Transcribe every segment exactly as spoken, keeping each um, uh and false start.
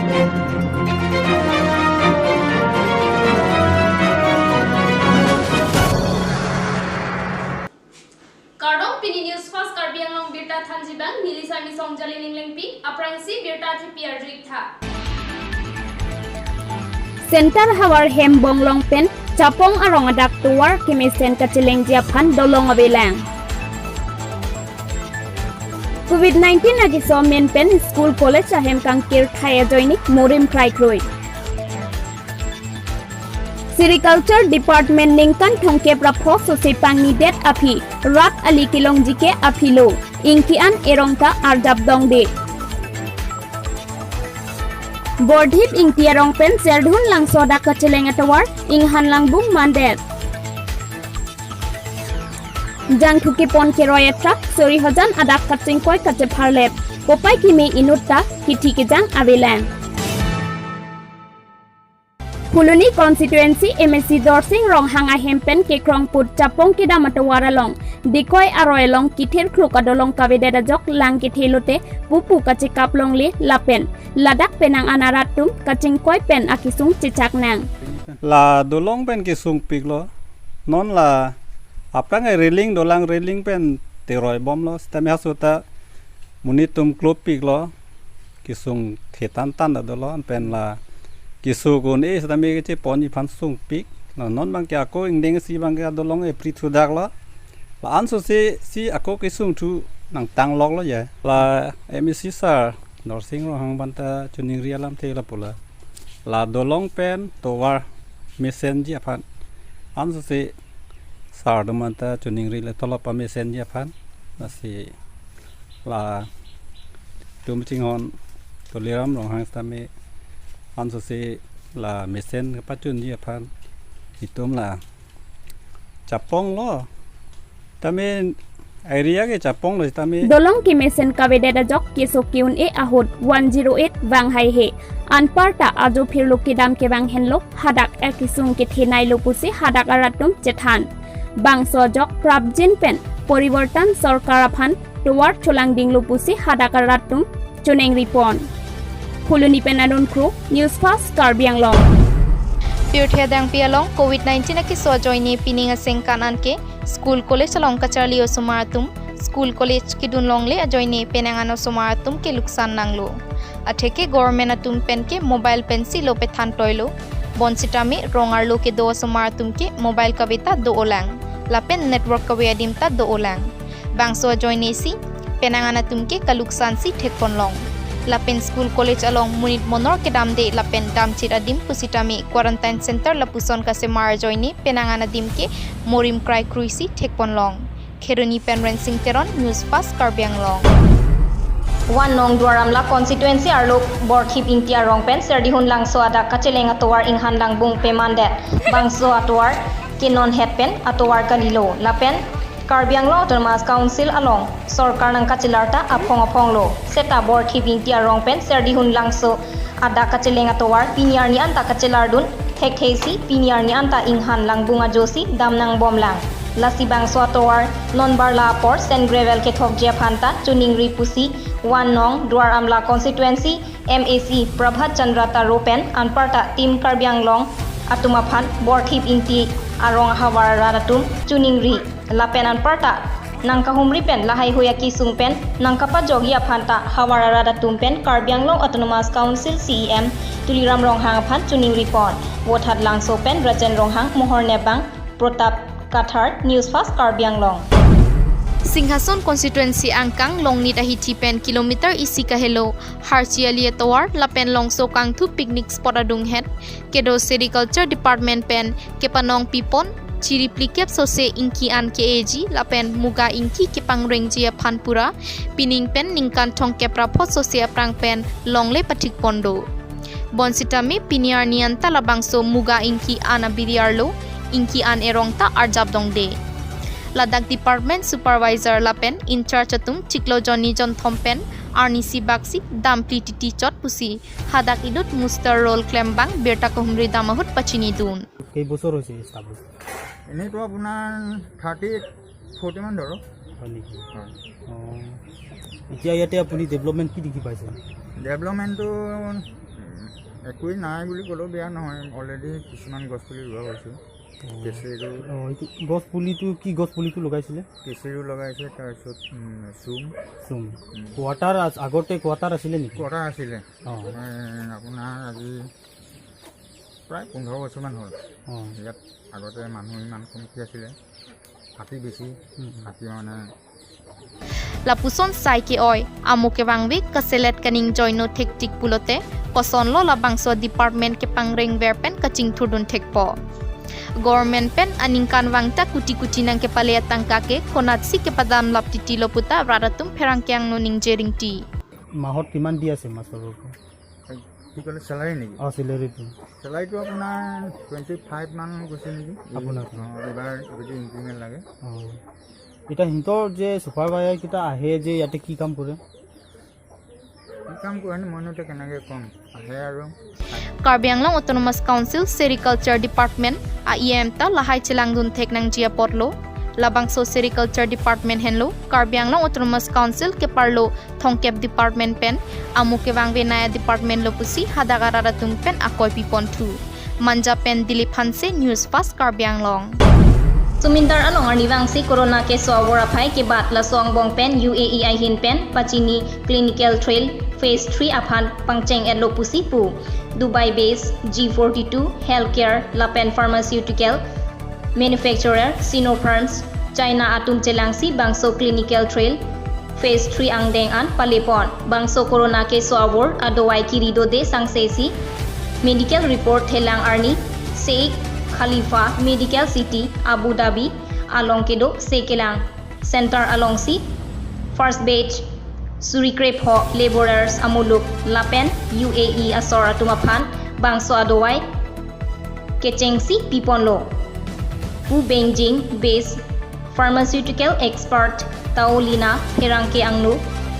Kardom, pini News Fast Karbi Anglong birta thanji abang, neli Sami Songjali Ninglengpi, aphrangsi birta thepi arju-ik tha. Center havar hem bonglong pen chapong arong adak tovar kemesen kachelengji aphan dolong avelang. Covid nineteen akeso amen pen school college ahem kangkir thai ajoine morim kraikroi. Sericulture Department ningkan thomkep ra pho sose pangnidet aphi, rat ali kelongji ke aphi lo, Ingki an erong ta arjap dongde. Bordhip Ingti arong pen Serdihun Langso adak kacheleng atovar inghan langbung mandet. Jangthu kepon keroi a-truck sori hajan adak kachingkoi kachepharlep, kopai keme inut ta kithi kejang avelang. Phuloni constituency M A C Dorsing Ronghang ahem pen kekrong put chapong kedam atovar along, Dikoi aroi along kithir kluk adolong kavedet ajok lang kethe lote pupu kachekap longle lapen ladak penang an arat atum kachingkoi pen akesung chechak nang. La dolong pen kesung piklo. Non la aphrang e railing dolang, railing pen teroi bomlo. Sitame haso ta monit atum klop piklo. Kesung the tantan ta dolo, pen la kesung un-e sitame kecheponji aphan sung pik. La non abang ke ako ingdeng si abang ke adolong e pri thudak lo. La anso se si ako kesung thu nangtang lok lo ya. La M A C sir Dorsing Ronghang aphanta choningri alamthe lapu la, la dolong pen tovar mesenji aphan anso se sir atum aphanta choningri le tolop pamesenji aphan. Lasi latum chinghon Tuliram Ronghang sitame anso se la mesen kapachunji aphan itum la chapong lo. Tame area ke chapong lo tame. Dolong kemesen kavedet ajok keso ke-un-e ahut one zero eight vang haihe. Anparta ajo phirlo kedam kevang henlo, hadak akesung kethenei lo pusi hadak arat atum chethan. Bangso ajok prapjin pen Poriborton Sorkar aphan tovar cholangding lo pusi hadak arat atum choningri pon. Phuloni pen Anun Kro, News Fast Karbi Anglong. Pirthe adangpi along Covid nineteen akeso ajoine pining asengkan anke school college along kacharli osomar atum, school college kedun longle ajoine penang an osomar atum ke luksan nanglo. Atheke government atum pen ke mobile pensi lo pethan toilo. Bonsitame rong arlo kedo osomar atum ke mobile kave ta do-olang, lapen network kave adim ta do-olang. Bangso ajoine si penang an atum ke kaluksan si thekponlong. Lapen school college along monit monor kedamde lapen damchit adim pusitame quarantine center lapuson kasemar ajoine penang an adim ke morim kraikroi si thekponlong. Kheroni pen Rensing Teron, News Fast Karbi Anglong. One nong Duar Amla constituency arlo Borkhip Ingti arong pen Serdihun Langso adak kacheleng atovar inghan langbung pemandet. Bangso atovar ke non het pen atovar kalilo. Lapen Karbi Anglong Autonomous Council along sorkar nangkachelar ta aphong aphong lo. Seta Borkhip Ingti arong pen Serdihun Langso adak kacheleng atovar pini arni anta kachelardun thekthe si pini arni anta inghan langbung ajo si dam nangbomlang. Lasi bangso atovar non barla apor sand gravel kethokji aphan ta choningri pusi One nong Duar Amla constituency M A C Prabhat Chandra Taro pen anparta Team Karbi Anglong atum aphan Borkhip Ingti arong ahavar arat atum choningri. Lapen anparta nangkahumri pen lahai hui akesung pen nangkapajokji aphan ta havar arat atum pen Karbi Anglong Autonomous Council C E M Tuliram Ronghang aphan choningri pon. Vothatlangso pen Rajen Ronghang, Mohor Nepbang, Protap Kathar, News Fast Karbi Anglong. Singhason constituency angkang Longnit ahithi pen kilometer isi kahelo Harchi Ali atovar lapen Longso Kangthu picnic spot adunghet kedo Sericulture Department pen kepanong pipon chiri phlikep sose ingki an ke-eji lapen muga ingki kepangrengji aphan pura pining pen ningkan thomkep ra pho sose aphrang pen longle pathik pondo. Bonsitame pini arni anta labangso muga ingki an abiri arlo, ingki an erong ta arjap dongde. Ladak department supervisor lapen in charge atum chiklo jonni jonthom pen arnisi baksi damphli titi chot pusi hadak inut muster roll klembang birta kahumri dam ahut pachinidun. কেইবছৰ হৈছে ষ্টাব্লিছ? এনেইতো আপোনাৰ থাৰ্টি ফৰ্টিমান ধৰক। হয় নেকি? হয়। অ। এতিয়া ইয়াতে আপুনি ডেভেলপমেণ্ট কি দেখি পাইছে? ডেভেলপমেণ্টটো, উম, একোৱেই নাই বুলি ক'লেও বেয়া নহয়, অলৰেডি কিছুমান গছ পুলি ৰোৱা হৈছে। অ। কেচেৰু। অ, এইটো গছ পুলিটো কি গছ পুলিটো লগাইছিলে? কেচেৰু লগাইছে, তাৰপিছত, উম, চুম। চুম। উম। কোৱাৰ্টাৰ আছ-, আগতে কোৱাৰ্টাৰ আছিলে নেকি? কোৱাৰ্টাৰ আছিলে। অ। এ, আপোনাৰ আজি প্ৰায় পোন্ধৰ বছৰমান হ'ল। অ। ইয়াত আগতে মানুহ ইমান কমকৈ আছিলে, হাতী বেছি, উম, উম। হাতী মানে Lapuson sai ke-oi, amo kevangve kaselet kaningjoino thektik pulote, kosonlo labangso department kepangrengver pen kachingthurdun thekpo. Government pen aningkanvang ta kuti kuti nangkepale atangka ke konatsi kepadamlap titilo puta rat atum pherangke angno ningje ringti. মাহত কিমান দি আছে মাষ্টৰক? কি ক'লে, চেলাৰী নেকি? অ, চেলাৰীটো। চেলাৰীটো আপোনাৰ টুৱেণ্টি ফাইভ মান গৈছে নেকি? আপোনাৰ? অ, এইবাৰ যদি ইনক্ৰিমেণ্ট লাগে। অ। এতিয়া সিহঁতৰ যে ছুপাৰভাইজাৰকেইটা আহে যে ইয়াতে কি কাম কৰে? কি কাম কৰে নে, মইনো এতিয়া কেনেকে ক'ম? আহে আৰু। Karbi Anglong Autonomous Council Sericulture Department a-E M ta lahai chelangdun thek nangji apotlo. Labangso Sericulture Department henlo Karbi Anglong Autonomous Council keparlo thomkep department pen amo kevangve naya department lo pusi hadak arat atum pen akoi piponthu. Manja pen Dilip Hanse, News Fast Karbi Anglong. Sumindar along arnivangsi corona keso avur aphai kebat laso angbong pen U A E ahin pen pachini clinical trial phase three aphan pangcheng-etlo pusi pu. Dubai based G forty-two healthcare lapen pharmaceutical manufacturer Sinopharm China atum chelangsi bangso clinical trial phase three angdeng an palepon. Bangso corona keso avur adawai kiri dode sangsesi medical report thelang arni Sheikh Khalifa Medical City, Abu Dhabi along kedo se kelang center alongsi first batch suri krepho laborers amuluk lapen U A E asor atum aphan bangso adawai kechengsi piponlo pu Beijing based pharmaceutical expert Taolina pherangke angno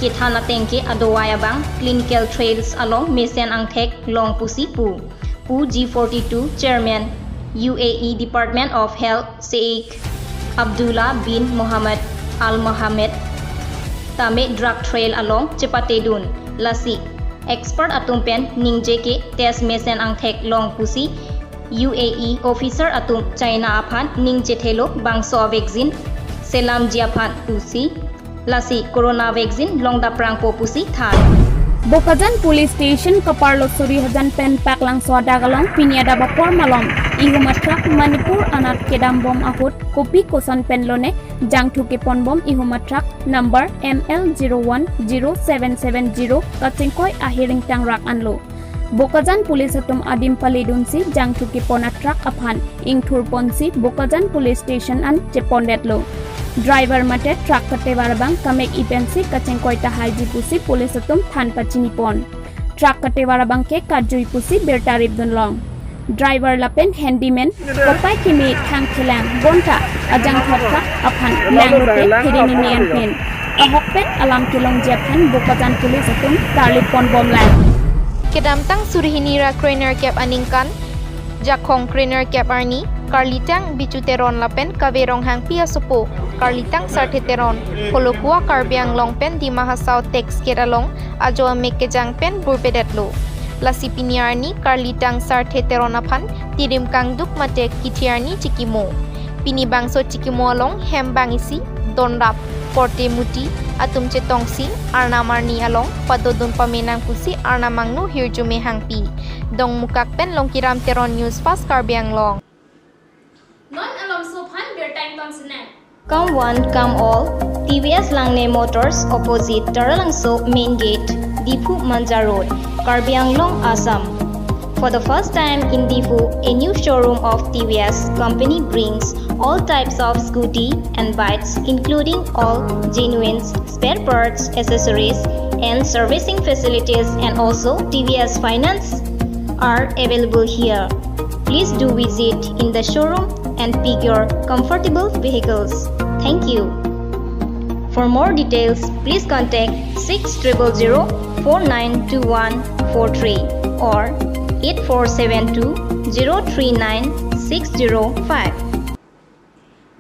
kethan ateng ke adawai abang clinical trials along mesen angthek long pusi pu. Pu G forty-two Chairman U A E Department of Health Sheikh Abdullah bin Mohammed Al Mohammed tame drug trial along chepatedun. Lasi expert atum pen ningje ke test mesen angthek long pusi U A E officer atum China aphan ningje thelo bangso vaccine selamji aphan pusi. Lasi corona vaccine longdaprangpo pusi than. Bokajan Police Station kaparlo suri hajan pen Paklangso adak along pini adap apor malom ihum atrak Manipur anat kedambom ahut kopi koson pen lone jangthu keponbom ihum atrak number M L zero one zero seven seven zero kachingkoi ahiring tangrak anlo. Bokajan Police atum adim paledunsi jangthu kepon atrak aphan ingthurponsi Bokajan Police Station an chepondetlo. Driver mate truck katevar abang kamek-i pensi kachingkoi tahaiji pusi police atum than pachinipon. Truck katevar abang ke katjui pusi birta ripdunlong. Driver lapen handyman kopai keme thangthelang bonta ajangthu atrak aphan lang rute hiri nimi anpin ahok pen alam kelongji aphan Bokajan Police atum tarlipon bomlang. Kedamtang suri hini ra krenerkep aningkan, Jakhong krenerkep arni, karlitang Bichu Teron lapen Kave Ronghangpi asopo karlitang Sarthe Teron, Holokwa Karbi Anglong pen Dima Hasao tax gate along ajo amek kejang pen burpedetlo. Lasi pini arni karlitang Sarthe Teron aphan tirim kangduk mate kithi arni chikimo. Pini bangso chikimo along hem bang isi, donrap, korte muti atum chetongsi arnam arni along padodun pamenang pusi arnam angno hirjume hangpi. Dongmukak pen Longkiram Teron, News Fast Karbi Anglong. Non alomso aphan birta ington sinang. Come one, come all, T V S Langne Motors, opposite Taralangso Main Gate, Diphu Manja Road, Karbi Anglong, Assam. For the first time in Diphu, a new showroom of T V S company brings all types of scooty and bikes, including all genuine spare parts, accessories, and servicing facilities, and also T V S finance are available here. Please do visit in the showroom and pick your comfortable vehicles. Thank you. For more details, please contact six triple zero four nine two one four three or eight four seven two zero three nine six zero five.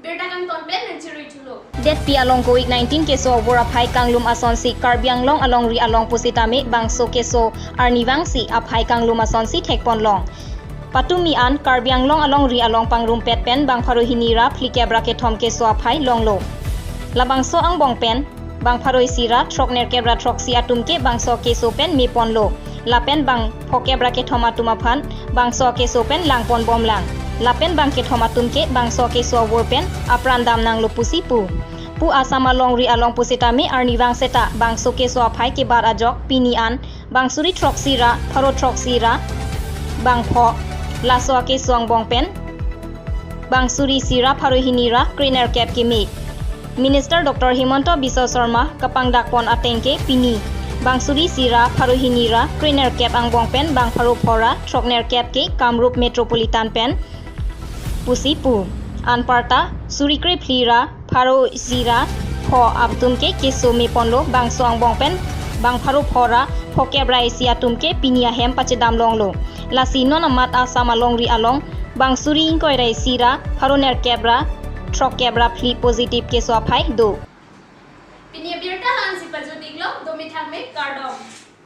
Birta kangton pen nangcherui thulo. Detpi along Covid nineteen keso avur aphai kanglum asonsi Karbi Anglong alongri along pusitame bangso keso arnivangsi aphai kanglum asonsi thekponlong. Patumi an Karbi Anglong alongri along pangrumpet pen bang pharo hini ra phlikep ra kethom keso aphai longlo. Labangso angbong pen bang pharo isi ra throknerkep ra throksi atum ke bangso keso pen meponlo. Lapen bang phokep ra kethom atum aphan bangso keso pen langponbomlang. Lapen bang kethom atum ke bangso keso avur pen apran damnanglo pusi pu. Pu Assam alongri along pusitame arnivang seta bangso keso aphai kebat ajok pini an bang suri throksi ra pharo throksi ra bang pho. Laso akeso angbong pen bang suri isi ra pharo hini ra krenerkep keme. Minister Doctor Himanta Biswa Sarma kapangdakpon ateng ke pini bang suri isi ra pharo hini ra krenerkep angbong pen bang pharo pho ra throknerkep ke Kamrup Metropolitan pen pusi pu. Anparta suri krephli ra pharo isi ra pho atum ke keso meponlo, bangso angbong pen bang pharo pho ra phokep ra isi atum ke pini ahem pachedamlonglo. Lasi non amat Assam alongri along bang suri ingkoi ra isi ra pharo nerkep ra throkkep ra phli positive keso aphai do. Pini abirta la-ansi pajut-iklo, do mithak me, kardom.